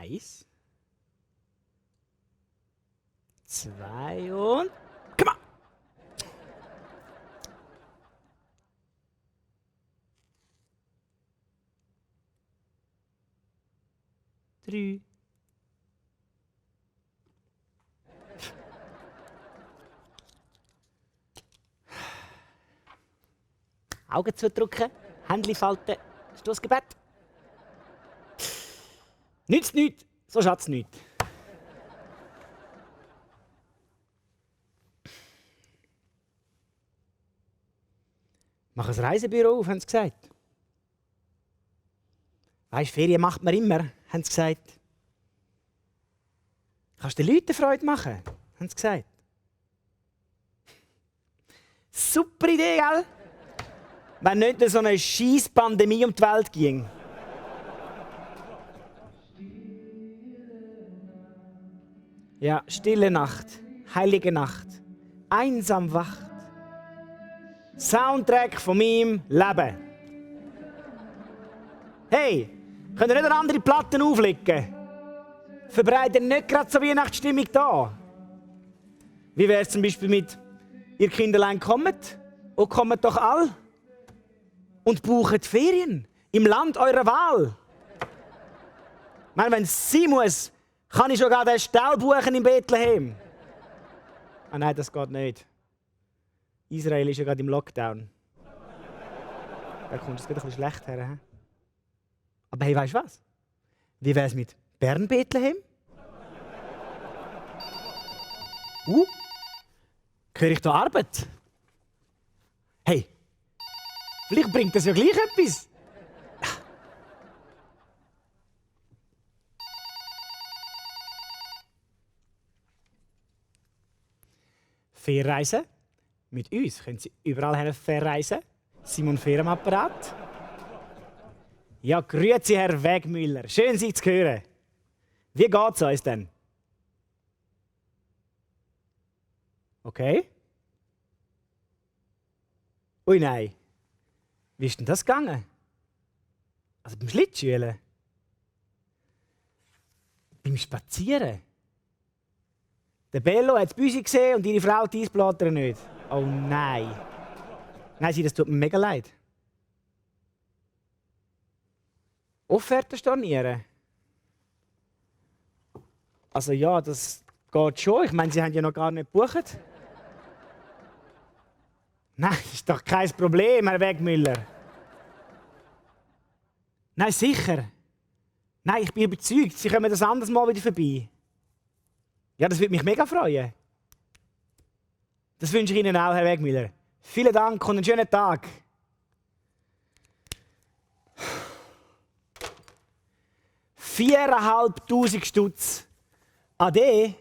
1, 2 und... Komm on! 3. Augen zudrücken, Händchen falten, Stossgebet. Nützt nichts, so schaut's nichts. Mach ein Reisebüro auf, haben sie gesagt. Weisst, Ferien macht man immer, haben sie gesagt. Kannst den Leuten Freude machen, haben sie gesagt. Super Idee, gell? Wenn nicht so eine scheisse Pandemie um die Welt ging. Ja, stille Nacht, heilige Nacht, einsam wacht. Soundtrack von meinem Leben. Hey, könnt ihr nicht eine andere Platten auflegen? Verbreitet nicht gerade so Weihnachtsstimmung da. Wie wäre es zum Beispiel mit «Ihr Kinderlein kommt und kommt doch all und buchet Ferien im Land eurer Wahl». Ich meine, wenn es sein muss, kann ich sogar den Stall buchen in Bethlehem. Ah nein, das geht nicht. Israel ist ja gerade im Lockdown. Da kommt es gerade ein bisschen schlecht her. He? Aber hey, weißt du was? Wie wäre es mit Bern-Bethlehem? Höre ich da Arbeit? Hey, vielleicht bringt das ja gleich etwas. Fährreisen. Mit uns können Sie überall hin verreisen. Simon Fehr am Apparat. Ja, grüezi, Herr Wegmüller. Schön, Sie zu hören. Wie geht's uns denn? Okay. Ui, nein. Wie ist denn das gegangen? Also beim Schlittschuhen? Beim Spazieren? Der Bello hat das Büsi gesehen und ihre Frau die Eisblätter nicht. Oh nein. Nein, das tut mir mega leid. Offerte stornieren? Also ja, das geht schon. Ich meine, Sie haben ja noch gar nicht gebucht. Nein, das ist doch kein Problem, Herr Wegmüller. Nein, sicher. Nein, ich bin überzeugt, Sie kommen das anderes Mal wieder vorbei. Ja, das würde mich mega freuen. Das wünsche ich Ihnen auch, Herr Wegmüller. Vielen Dank und einen schönen Tag. $4'500 Ade.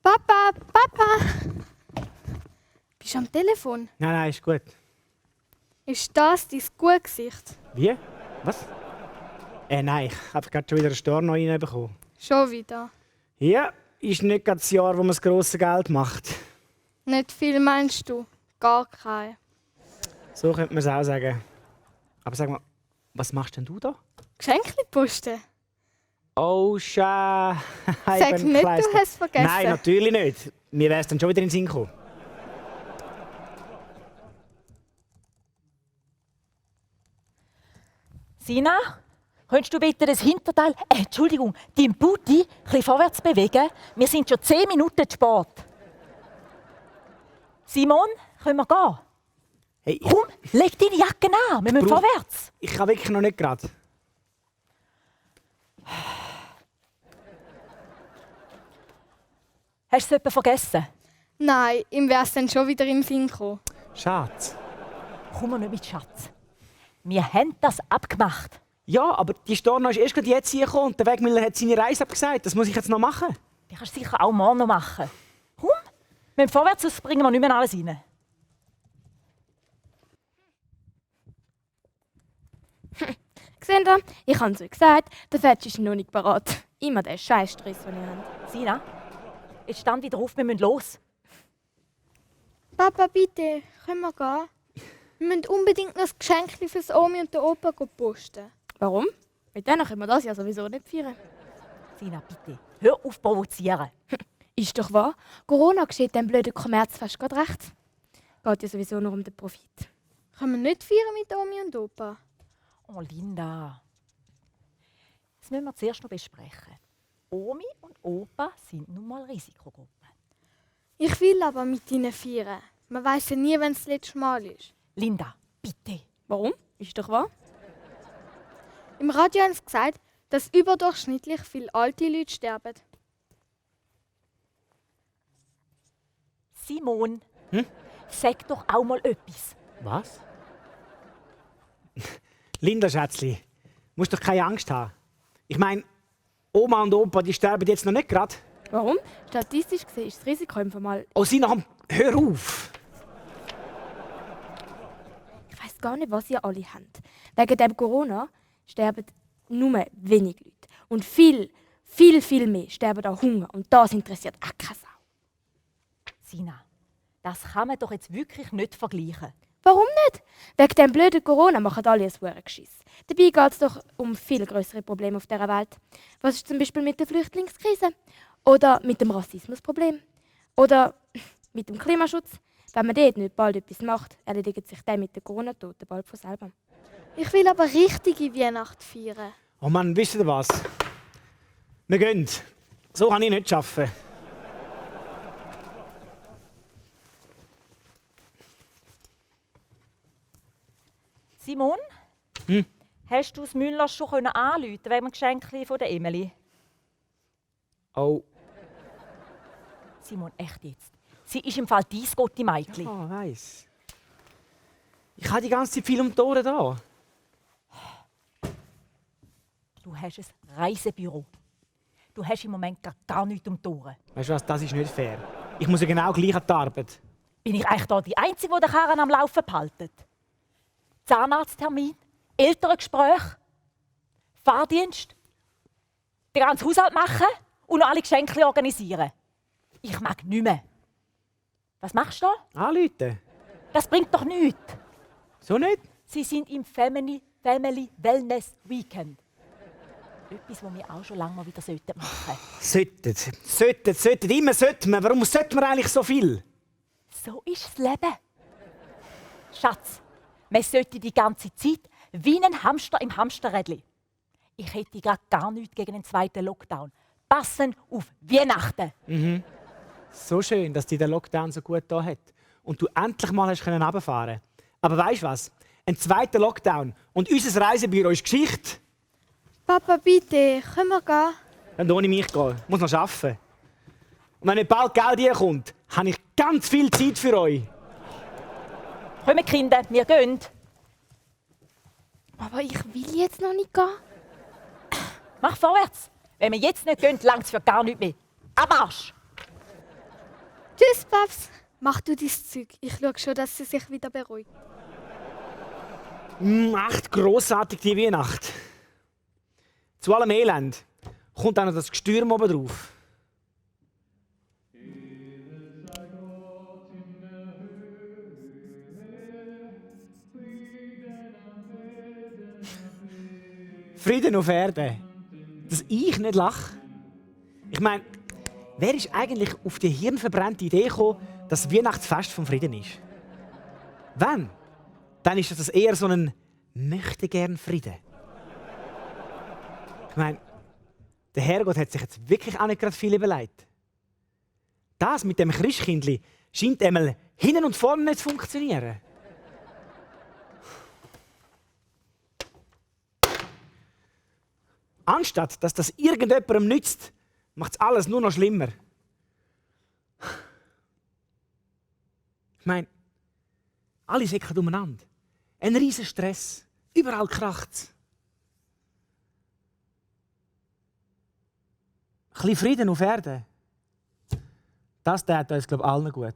Papa, Papa! Bist du am Telefon? Nein, ist gut. Ist das dein gutes Gesicht? Wie? Was? Nein, ich habe gerade schon wieder einen Storno reinbekommen. Schon wieder. Ja, ist nicht gerade das Jahr, wo man das grosse Geld macht. Nicht viel meinst du? Gar kein. So könnte man es auch sagen. Aber sag mal, was machst denn du da? Geschenke posten? Oh, Sag nicht, du hast es vergessen. Nein, natürlich nicht. Mir wäre es dann schon wieder in den Sinn gekommen. Sina, könntest du bitte das Hinterteil, Entschuldigung, dein Booty ein bisschen vorwärts bewegen? Wir sind schon 10 Minuten zu spät. Simon, können wir gehen? Hey, Komm, leg deine Jacke an, wir müssen vorwärts. Ich kann wirklich noch nicht gerade. Hast du es etwa vergessen? Nein, ihm wäre es dann schon wieder in den Sinn gekommen. Schatz. Komm mal nicht mit Schatz. Wir haben das abgemacht. Ja, aber die Storno ist erst gerade jetzt hier gekommen und der Wegmüller hat seine Reise abgesagt. Das muss ich jetzt noch machen. Die kannst du sicher auch morgen noch machen. Komm, wir müssen vorwärts, sonst bringen wir nicht mehr alles rein. Seht ihr? Ich habe es euch gesagt, der Fetsch ist noch nicht parat. Immer der Scheißstress, den ihr habt. Sina, jetzt stand wieder auf, wir müssen los. Papa, bitte, können wir gehen? Wir müssen unbedingt noch ein Geschenk für das Omi und den Opa posten. Warum? Mit denen können wir das ja sowieso nicht feiern. Sina, bitte, hör auf zu provozieren. Ist doch wahr. Corona geschieht dem blöden Kommerz fast gerade recht. Geht ja sowieso nur um den Profit. Können wir nicht feiern mit Omi und Opa? Oh, Linda. Das müssen wir zuerst noch besprechen. Omi und Opa sind nun mal Risikogruppen. Ich will aber mit ihnen feiern. Man weiß ja nie, wenn es das letzte Mal ist. Linda, bitte. Warum? Ist doch wahr. Im Radio haben sie gesagt, dass überdurchschnittlich viele alte Leute sterben. Simon, sag doch auch mal etwas. Was? Linda, Schätzli, musst doch keine Angst haben. Ich meine, Oma und Opa, die sterben jetzt noch nicht gerade. Warum? Statistisch gesehen ist das Risiko im Fall. Oh, Sina, hör auf! Ich weiß gar nicht, was ihr alle habt. Wegen dem Corona sterben nur wenig Leute. Und viel mehr sterben an Hunger. Und das interessiert auch keine Sau. Sina, das kann man doch jetzt wirklich nicht vergleichen. Warum nicht? Wegen dem blöden Corona machen alle ein verdammtes Geschiss. Dabei geht es doch um viel größere Probleme auf dieser Welt. Was ist zum Beispiel mit der Flüchtlingskrise? Oder mit dem Rassismusproblem? Oder mit dem Klimaschutz? Wenn man dort nicht bald etwas macht, erledigt sich der mit den Corona-Toten bald von selber. Ich will aber richtige Weihnacht feiern. Oh Mann, wisst ihr was? Wir gehen. So kann ich nicht arbeiten. Simon, hast du das Müller schon anrufen wegen dem Geschenk von der Emily? Oh. Simon, echt jetzt. Sie ist im Fall dein Gotti Meitli. Ja, weiss. Ich habe die ganze Zeit viel um die Ohren da. Du hast ein Reisebüro. Du hast im Moment gar nichts um die Ohren. Weißt du was, das ist nicht fair. Ich muss ja genau gleich an die Arbeit. Bin ich eigentlich da die Einzige, die den Karren am Laufen behalten? Zahnarzttermin, Elterngespräch, Fahrdienst, den ganzen Haushalt machen und noch alle Geschenke organisieren. Ich mag nicht mehr. Was machst du da? Anrufen? Das bringt doch nichts. So nicht? Sie sind im Family Wellness Weekend. Etwas, was wir auch schon lange mal wieder machen sollten. Sollten. Immer sollten wir. Warum sollten wir eigentlich so viel? So ist das Leben. Schatz, man sollte die ganze Zeit wie ein Hamster im Hamsterrädli. Ich hätte gerade gar nichts gegen den zweiten Lockdown. Passen auf Weihnachten. So schön, dass dich der Lockdown so gut da hat. Und du endlich mal runterfahren konntest. Aber weißt du was? Ein zweiter Lockdown und unser Reisebüro ist Geschichte. Papa, bitte, können wir gehen? Dann ohne mich gehen. Ich muss noch arbeiten. Und wenn nicht bald Geld kommt, habe ich ganz viel Zeit für euch. Kommen, Kinder, wir gehen. Aber ich will jetzt noch nicht gehen. Mach vorwärts. Wenn wir jetzt nicht gehen, langt es für gar nichts mehr. Am Arsch! Tschüss, Paps. Mach du dein Zeug. Ich schaue schon, dass sie sich wieder beruhigt. Echt grossartig die Weihnacht. Zu allem Elend kommt auch noch das Gestürm oben drauf. Frieden auf Erde. Dass ich nicht lache. Ich meine, wer ist eigentlich auf die hirnverbrannte Idee gekommen, dass Weihnachtsfest vom Frieden ist? Wenn? Dann ist das eher so ein möchte gern Frieden. Ich meine, der Herrgott hat sich jetzt wirklich auch nicht gerade viel überlegt. Das mit dem Christkindli scheint einmal hinten und vorne nicht zu funktionieren. Anstatt dass das irgendjemandem nützt, macht es alles nur noch schlimmer. Ich meine, alle säckeln umeinander. Ein riesen Stress. Überall kracht's. Ein bisschen Frieden auf Erde. Das tut uns, glaube ich, allen gut.